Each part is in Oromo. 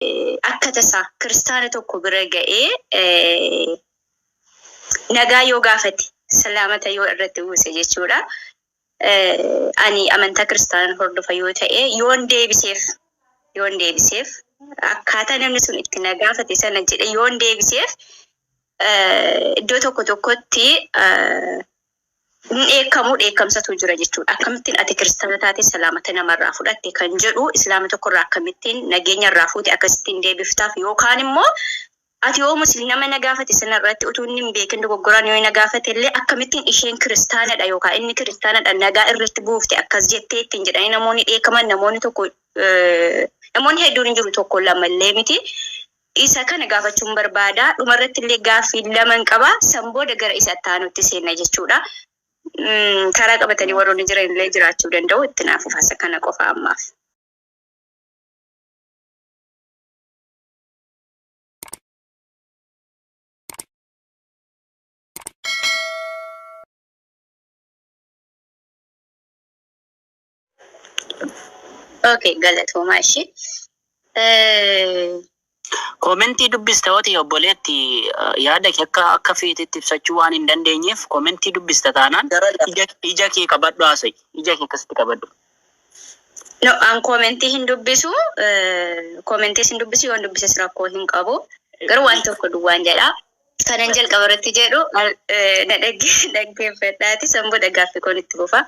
Akka tasaa kiristaana tokko bira ga'ee nagaa yoo gaafate, salaamata yoo irratti buuse jechuudha. Ani amantaa kiristaanaa hordofa yoo ta'e, yoon deebiseef, akkaataa namni sun itti na gaafate sana jedhe yoon deebiseef, iddoo tokko tokkotti dheekkamuu, dheekkamsatu jira jechuudha. Akkamittiin ati kiristaana taate salaamata namarraa fudhatte kan jedhu, islaama tokkorraa akkamittiin nageenya irraa fuute akkasittiin deebiftaaf, yookaan immoo ati yoo musliima na gaafate sanarratti utuu inni hin beekin dogoggoraan yoo na gaafate illee, akkamittiin isheen kiristaanadha yookaan inni kiristaanadha nagaa irratti buufte akkas jettee ittiin jedhanii namoonni dheekkaman, namoonni tokko, namoonni hedduun hin jiru, tokko lama illee miti. Isa kana gaafachuun barbaada. Dhumarratti illee gaaffii laman qaba. San booda gara isa itti aanutti seenna jechuudha. Karaa qabatanii warroonni jiran illee jiraachuu danda'u. Itti naaf fufa kana qofa ammaaf. Okay, galatoomaa ishee. Comment dubbista yoo ta'e, obboleetti, yaada kee akka feetetti ibsachuu waan hin dandeenyeef, comment dubbista taanaan ija kee qabadhu haasa'i. Ija kee akkasitti qabadhu. No, an comment hin dubbisu. Commentiis hin dubbisu, yoon dubbises rakkoo hin qabu. Garuu waan tokko duwwaan jedha. Kanan jalqaba irratti jedhu na dhaggeeffadhaati. San booda gaaffii koon itti fufa.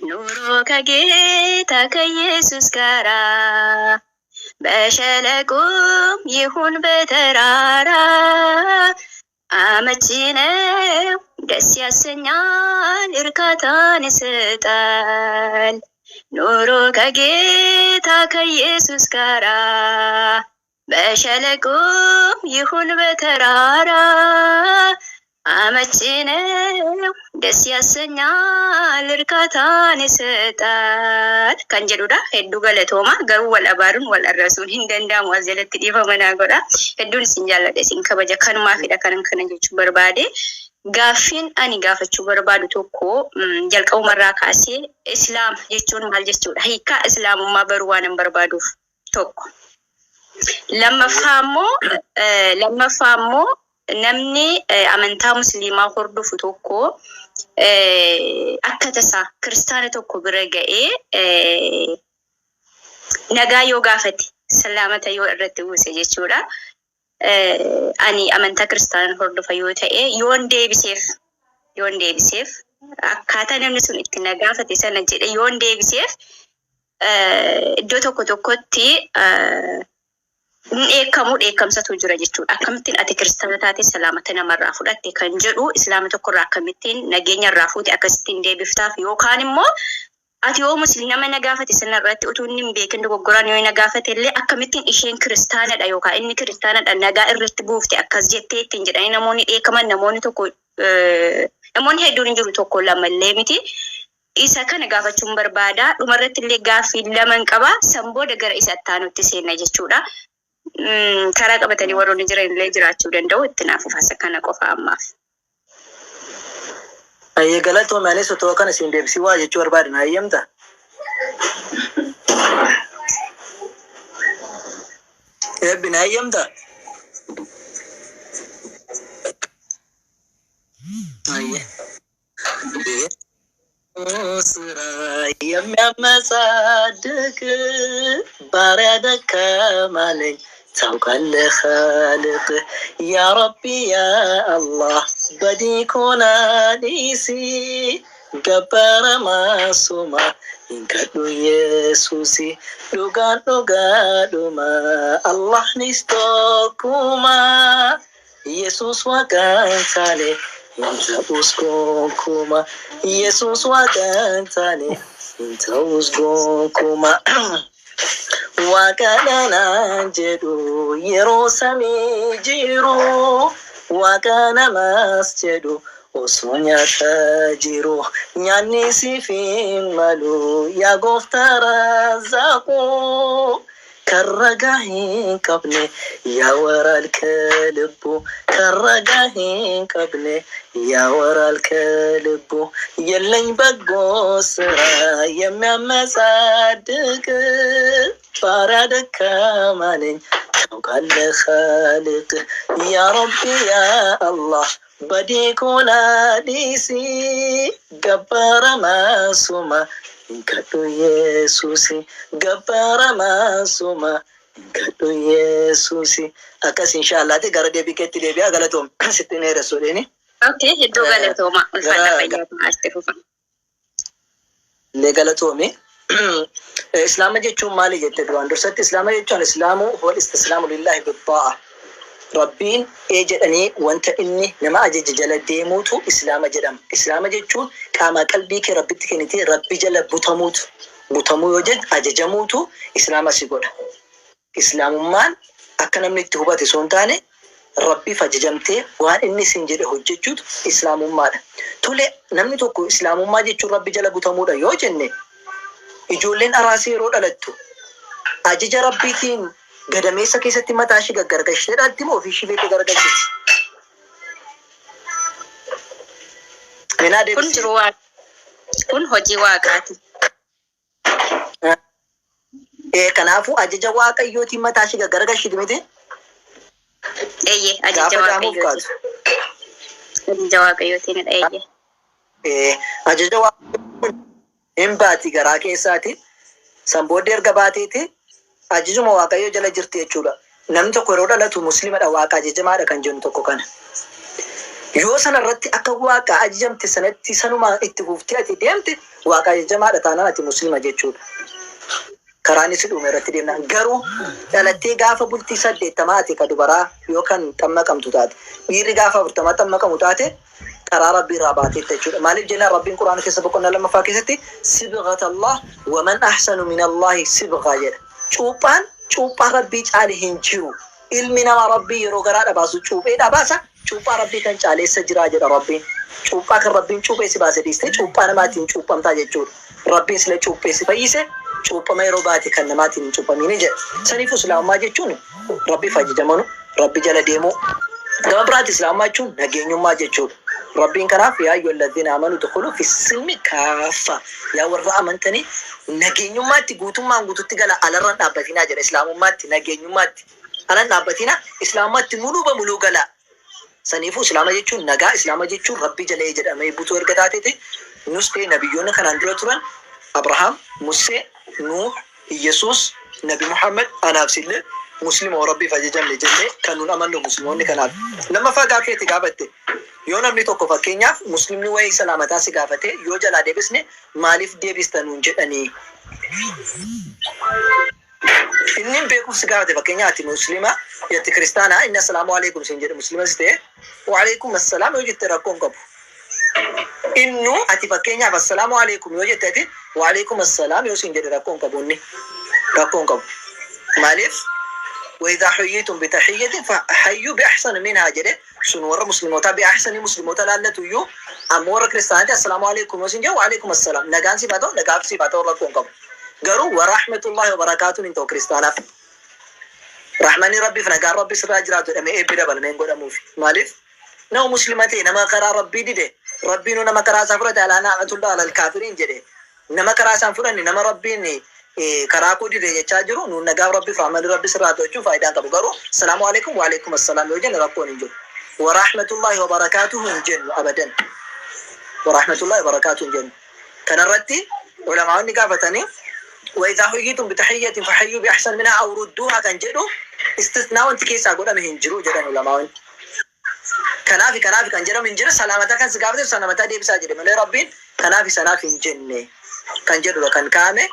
ኑሮ ከጌታ ከኢየሱስ ጋራ፣ በሸለቆም ይሁን በተራራ፣ አመቺ ነው፣ ደስ ያሰኛል፣ እርካታን ይሰጣል። ኑሮ ከጌታ ከኢየሱስ ጋራ፣ በሸለቆም ይሁን በተራራ፣ አመቺ ነው፣ ደስ ያሰኛል፣ እርካታን ይሰጣል kan jedhudha. Hedduu galatooma. Garuu wal abaaruun wal arrasuun hin danda'amu. As jalatti dhiifama naa godha. Hedduun isin jaalladha, isin kabaja. Kanumaafidha kanan kana jechuu barbaade. Gaaffiin ani gaafachuu barbaadu tokko, jalqabumarraa kaasee islaam jechuun maal jechuudha? Hiikkaa islaamummaa baruu waan hin barbaaduuf tokko. Lammaffaa immoo namni amantaa musliimaa hordofu tokko akka tasaa kiristaana tokko bira ga'ee nagaa yoo gaafate, salaamata yoo irratti buuse jechuudha. Ani amantaa kiristaanaa hordofa yoo ta'e, yoon deebiseef, akkaataa namni sun itti na gaafate sana jedhe yoon deebiseef, iddoo tokko tokkotti dheekkamuu, dheekkamsatu jira jechuudha. Akkamittiin ati kiristaana taate salaamata namarraa fudhatte kan jedhu, islaama tokkorraa akkamittiin nageenya irraa fuute akkasittiin deebiftaaf, yookaan immoo ati yoo musliima na gaafate sanarratti utuu inni hin beekin dogoggoraan yoo na gaafate illee, akkamittiin isheen kiristaanadha yookaan inni kiristaanadha nagaa irratti buufte akkas jettee ittiin jedhanii namoonni dheekkaman, namoonni tokko, namoonni hedduun hin jiru, tokko lama illee miti. Isa kana gaafachuun barbaada. Dhumarratti illee gaaffii laman qaba. San booda gara isa itti aanutti seenna jechuudha. Karaa qabatanii warroonni jiran illee jiraachuu danda'u. Itti naaf fufa kana qofa ammaaf. Ayyee, galatoome. Anis otoo kana isin deebisii waa jechuu barbaadan, hayyamta? Eebbi, na hayyamta? Ayyee. ስራ የሚያመጻድቅ ባሪያ ደካማ ነኝ፣ ታውቃለህ ኻልቅ። ያ ረቢ ያ አላህ badii koo dhiisi, gabbaramaa suma hin kadhu Yesuusi. Dhugaan dhugaadhuma, Allahnis tokkuma. Yesuus waaqaan taane hin ta'us gonkuma. Yesuus waaqaan taane hin ta'us gonkuma. Waaqa naan jedhu yeroo samii jiru, waaqa namaas jedhu osoo nyaata jiru. Nyaanni siif hin malu, yaa gooftaa razaaqu. Kan ragaa hin qabne ያወራል ከልቡ፣ kan ragaa hin qabne ያወራል ከልቡ። የለኝ በጎ ስራ የሚያመጻድቅ፣ ባሪያ ደካማ ነኝ ታውቃለህ ኻሊቅ። ያ ረቢ ያ አላህ badii koo naa dhiisi, gabbaramaa suma hin kadhu Yesuusi, gabbaramaa suma hin kadhu Yesuusi. Akkas inshaallaati gara deebii keetti deebi'aa, galatoom, sitti hin dheeressuudheeni. Okay, hedduu galatooma. Ulfaadha, fayyaa ta'aa fufa. Illee galatoomi. Islaama jechuun maali jette duraan dursatti? Islaama jechuun islaamu huwal istislaamu lillahi bittaa'a. Rabbiin ee jedhanii wanta inni nama ajaje jala deemuutu islaama jedhama. Islaama jechuun qaama qalbii kee Rabbitti kennitee Rabbi jala butamuutu. Butamuu yoo jettu ajajamuutu islaama si godha. Islaamummaan akka namni itti hubate osoo hin taane, Rabbiif ajajamtee waan inni sin jedhe hojjechuutu islaamummaadha. Tole, namni tokko islaamummaa jechuun Rabbi jala butamuudha yoo jenne, ijoolleen araasii yeroo dhalattu ajaja Rabbiitiin gadameessa keessatti mataa ishee gaggargalchitee dhalti moo ofii ishee beekee garagalchiti? Minaa Kun deebisi. Jiru waaqa. Kun hojii waaqaati. Kanaafuu ajaja Waaqayyootiin mataa ishee gaggargalchiti miti? Eeyyee, ajaja Gaafa daamuuf Waaqayyooti. kaatu. Ajaja Waaqayyootiinidha, eeyyee. Ajaja Waaqayyoo hin baati garaa keessaati. San booddee erga baateeti ajajuma Waaqayyoo jala jirti jechuudha. Namni tokko yeroo dhalatu muslimadha, Waaqa ajajamaadha kan jennu tokko kana. Yoo sana irratti akka Waaqa ajajamte sanatti sanuma itti fuftee ati deemte, Waaqa ajajamaadha taanaan ati muslima jechuudha. Karaan isi dhume irratti deemna. Garuu dhalattee gaafa bultii 80 ati ka dubaraa yoo kan xammaqamtu taate, dhiirri gaafa 40 xammaqamu taate, karaa Rabbii irraa baateetta jechuudha. Maaliif jennaan, Rabbiin Quraana keessa boqonnaa lammaffaa keessatti "sibghat Allah wa man ahsanu min Allahi sibgha" jedha. Cuuphaan cuuphaa Rabbii caale hin jiru. Ilmi namaa Rabbii yeroo garaa baasu cuuphee baasa. Cuuphaa Rabbii kan caaleessa jiraa jedha Rabbiin. Cuuphaa kan Rabbiin cuuphee si baase dhiistee cuuphaa namaatiin cuuphamtaa jechuudha. Rabbiin sila cuuphee si fayyise, cuuphama yeroo baate kan namaatiin hin cuuphamiini jedha. Saniifuu islaamummaa jechuun Rabbiif ajajamanu, Rabbi jala deemuu. Gama biraatti islaamummaa jechuun nageenyummaa jechuudha. Rabbiin kanaaf "yaa ayyuha alladhiina amanu udkhuluu fi silmi kaaffa", yaa warra amantanii nageenyummaatti guutummaan guututti gala, alarran dhaabbatinaa jedha. Islaamummaatti nageenyummaatti alan dhaabbatinaa, islaamummaatti muluu ba muluu gala. Saniifuu islaama jechuun nagaa, islaama jechuun Rabbi jalee jedhamee butuu erga taateeti, nus ta'e nabiyyoonni kanaan dura turan, Abrahaam, Musee, Nuuh, Iyesuus, Nabi Muhammad, anaaf sillee muslima Rabbiif ajajamne jennee kan nun amannu musliimoonni kanaaf. Lammaffaa gaaffii ati gaafatte, yoo namni tokko fakkeenyaaf muslimni wayii salaamataa si gaafate yoo jalaa deebisne maaliif deebista nuun jedhanii? Inni hin beekuuf si gaafate. Fakkeenyaaf ati muslima, ati kiristaanaa, inni "assalaamu alaikum" siin jedhe, muslima si ta'e, "waalaikum assalaam" yoo jette rakkoo hin qabu. Innu ati fakkeenyaaf "assalaamu alaikum" yoo jette, ati "waalaikum assalaam" yoo siin jedhe rakkoo hin qabu, inni rakkoo hin qabu. Maaliif? "وإذا حييتم بتحية فحيوا بأحسن منها" jedhe. Sun warra muslimootaa bi'ahsanii musliimoota laallatu iyyuu, ammoo warra kiristaanaati "assalaamu alaikum" yoo siin jedhu, "waalaikum assalaam", nagaan siif haa ta'u, nagaaf siif haa ta'u, rakkoo hin qabu. Garuu "warahmatullahi wabarakaatuun" hin ta'u kiristaanaaf. Rahmanni Rabbiif nagaan Rabbi sirraa jiraatu jedhamee eebbi dabalamee hin godhamuufi. Maaliif? Nama muslima ta'e, nama karaa Rabbii dide, Rabbiin nama karaa isaa fudhate "alaa na'matullah alal kaafiriin" jedhe, nama karaa isaan fudhanne, nama Rabbiin karaa koo dide jechaa jiru, nuun nagaan Rabbiif rahmanni Rabbi sirraa ta'u jechuun faayidaan qabu. Garuu "salaamu alaikum", "waalaikum assalaam" yoo jenne rakkoon hin jiru. "Warahmatullahi wabarakaatuhu" hin jennu abadan. "Warahmatullahi wabarakaatuhu" hin jennu. Kanarratti ulamaa'onni gaafatanii, "وإذا حييتم بتحية فحيوا بأحسن منها أو ردوها" kan jedhu istisnaa wanti keessaa godhame hin jiru jedhan ulamaa'onni. Kanaaf kan jedhamu hin jiru. Salaamataa kan si gaafate salaamataa deebisaa jedhe malee, Rabbiin kanaaf sanaaf hin jenne kan jedhudha kan kaa'ame.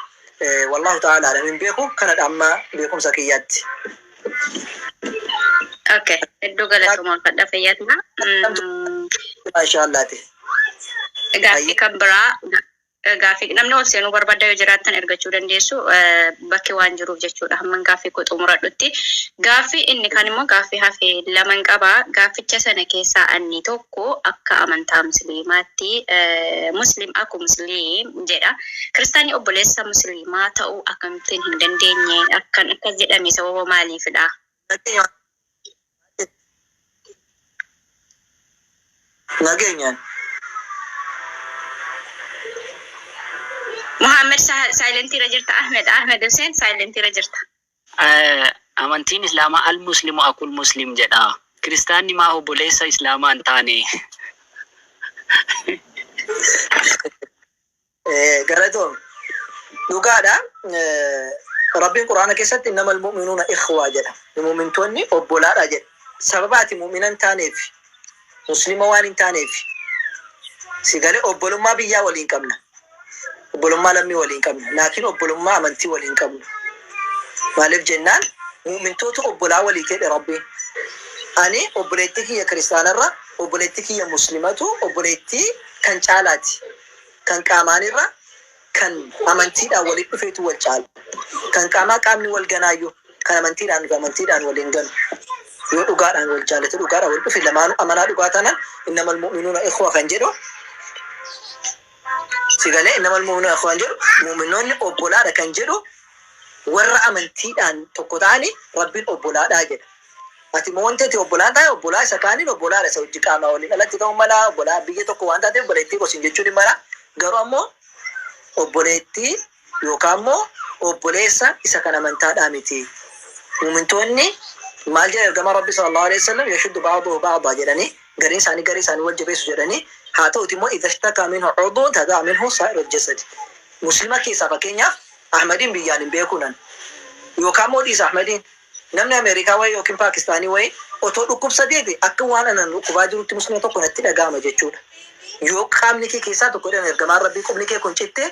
Wallahu ta'ala alam, hin beeku, kanadha amma beekumsa kiyyaatti. Okay, hedduu galatoomaa, fadha fayyatina. Maashaallaati. Gaaffii kan biraa Gaaffii namni ol seenuu barbaadda yoo jiraattan ergachuu dandeessu, bakki waan jiruuf jechuudha. Hamman gaaffii koo xumuradhutti. Gaaffii inni kaan immoo gaaffii hafe laman qaba. Gaafficha sana keessaa anni tokko akka amantaa musliimaatti, muslim aku musliim jedha. Kiristaanni obboleessa musliimaa ta'uu akkamittiin hin dandeenye? Akkan akkas jedhame sababa maaliifidha? Nageenyaan. Muhammad silent irra jirta. Ahmed, Ahmed Hussein, silent irra jirta. Amantiin Islaamaa al muslimu akul muslim jedha. Kiristaanni maa obboleessa Islaamaa hin taane? Galatoom. Dhugaadha. Rabbiin Quraana keessatti innamal mu'minuuna ikhwaa jedha. Mu'mintoonni obbolaadha jedha. Sababa ati mu'mina hin taaneef, muslima waan hin taaneef, si galee obbolummaa biyyaa waliin qabna. Obbolummaa lammii waliin qabna. Laakiin obbolummaa amantii waliin qabnu. Maaliif jennaan, mu'mintoota obbolaa walii jedhe Rabbiin. Ani obboleettii kiyya kiristaanarra obboleettii kiyya muslimatu obboleettii kan caalaati. Kan qaamaanirra kan amantiidhaan walitti dhufeetu wal caala. Kan qaamaa qaamni wal ganaayyuu, kan amantiidhaan dhufe amantiidhaan wal hin ganu. Yoo dhugaadhaan wal jaalate, dhugaadhaan wal dhufe, lamaanuu amanaa dhugaa taanaan, innamal mu'minuuna ikhwa kan jedhu si galee, innamal mu'minuuna ikhwa kan jedhu, mu'minoonni obbolaadha kan jedhu, warra amantiidhaan tokko ta'ani Rabbiin obbolaadhaa jedha. Ati immoo wanti ati obbolaan taate obbolaa isa kaaniin obbolaadha, isa hojii qaamaa waliin alatti ta'uu mala, obbolaa biyya tokko waan taateef obboleettii kosiin jechuun hin mala. Garuu ammoo obboleettii yookaan immoo obboleessa isa kan amantaadhaa miti. Mu'mintoonni maal jedha ergamaa Rabbi sallallahu alaihi wasallam? Yashuddu ba'duhu ba'daa jedhanii, gariin isaanii garii isaanii wal jabeessu jedhanii. Haa ta'uti immoo idha ishtakaa minhu udhuun tadaa minhu saa'irul jasad. Muslima keessaa fakkeenyaaf Ahmadiin biyyaan hin beekuunan yookaan immoo dhiisa Ahmadiin, namni Ameerikaa wayii yookiin Paakistaanii wayii otoo dhukkubsateeti akka waan anan dhukkubaa jirutti muslima tokko natti dhaga'ama jechuudha. Yoo qaamni kee keessaa tokko jedhan ergamaan Rabbii, qubni kee kun cittee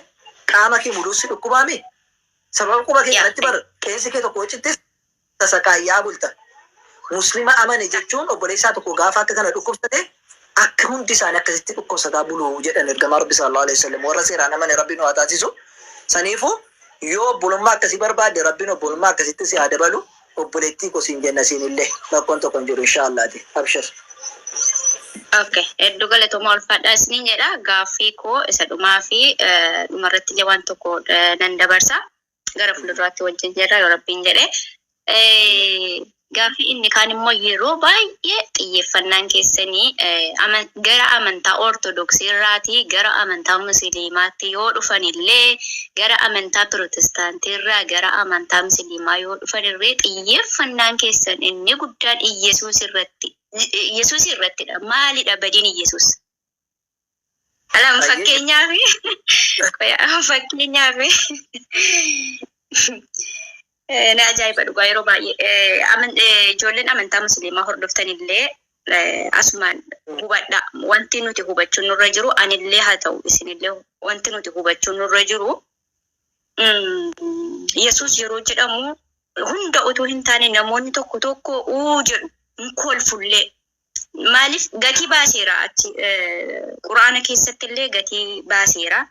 qaama kee muluu si dhukkubaami? Sababa quba kee kanatti bar qeensi kee tokko citte sasaqaayyaa bulta. Muslima amane jechuun obboleessaa tokko gaafa akka kana dhukkubsate akka hundi isaanii akkasitti dhukkubsataa bulu jedhan ergamaa Rabbi sallallahu alaihi wasallam. Warra seeraan amane Rabbi nu haa taasisu. Saniifuu yoo obbolummaa akkasii barbaadde, Rabbiin obbolummaa akkasitti si haa dabalu, obboleettii koo siin jenna. Siin illee rakkoon tokko hin jiru, inshaallaati, abshir. Okay, hedduu galatoomaa, ulfaadhaa isiniin jedha. Gaaffii koo isa dhumaa fi dhumarratti illee waan tokko nan dabarsa. Gara fuulduraatti wajjin jirra yoo Rabbiin jedhe. Gaaffii inni kaan immoo yeroo baay'ee xiyyeeffannaan keessanii gara amantaa Ortodoksii irraatii gara amantaa Musliimaatti yoo dhufan illee, gara amantaa Pirotestaantii irraa gara amantaa Musliimaa yoo dhufan illee, xiyyeeffannaan keessan inni guddaan Iyyasuus irratti, Iyyasuus irrattidha. Maalidha badiin Iyyasuus? Alam fakkeenyaaf na ajaa'iba dhugaa. Yeroo baay'ee ijoolleen amantaa musliimaa hordoftan illee asumaan hubadha. Wanti nuti hubachuun nurra jiru, anillee haa ta'u isinillee, wanti nuti hubachuun nurra jiru, Yesuus yeroo jedhamu hunda utuu hin taane namoonni tokko tokko uu jedhu, hin kolfullee. Maaliif? Gatii baaseera, achi quraana keessatti illee gatii baaseera.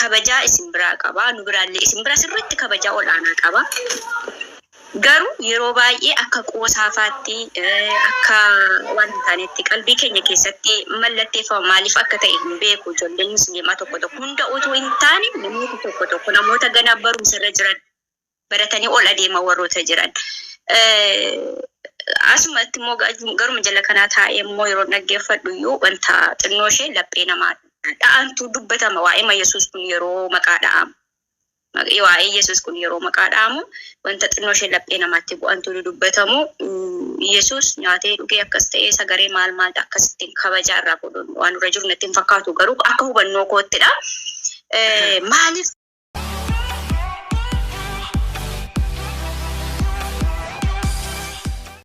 Kabajaa isin biraa qaba, nu biraallee isin bira sirriitti kabajaa ol'aanaa qaba. Garuu yeroo baay'ee akka qoosaafaatti, akka waan hin taanetti qalbii keenya keessatti mallatteeffama. Maaliif akka ta'e hin beeku. Ijoolleen musliimaa tokko tokko, hunda utuu hin taane namoota tokko tokko, namoota gana barumsa irra jiran, baratanii ol adeemaa warroota jiran. Asumatti immoo garuma jala kanaa taa'ee immoo yeroo dhaggeeffadhu iyyuu wanta xinnoo ishee laphee namaa dha'antu dubbatama. Waa'ee Yesuus kun yeroo maqaa dha'amu. Waa'ee Yesuus kun yeroo maqaa dha'amu wanta xinnoo ishee laphee namaatti bu'antu dubbatamu. Yesuus nyaatee dhugee akkas ta'ee sagaree maal maal akkasittiin kabajaa irraa godhuun waan irra jiru natti hin fakkaatu, garuu akka hubannoo koottidha. Maaliif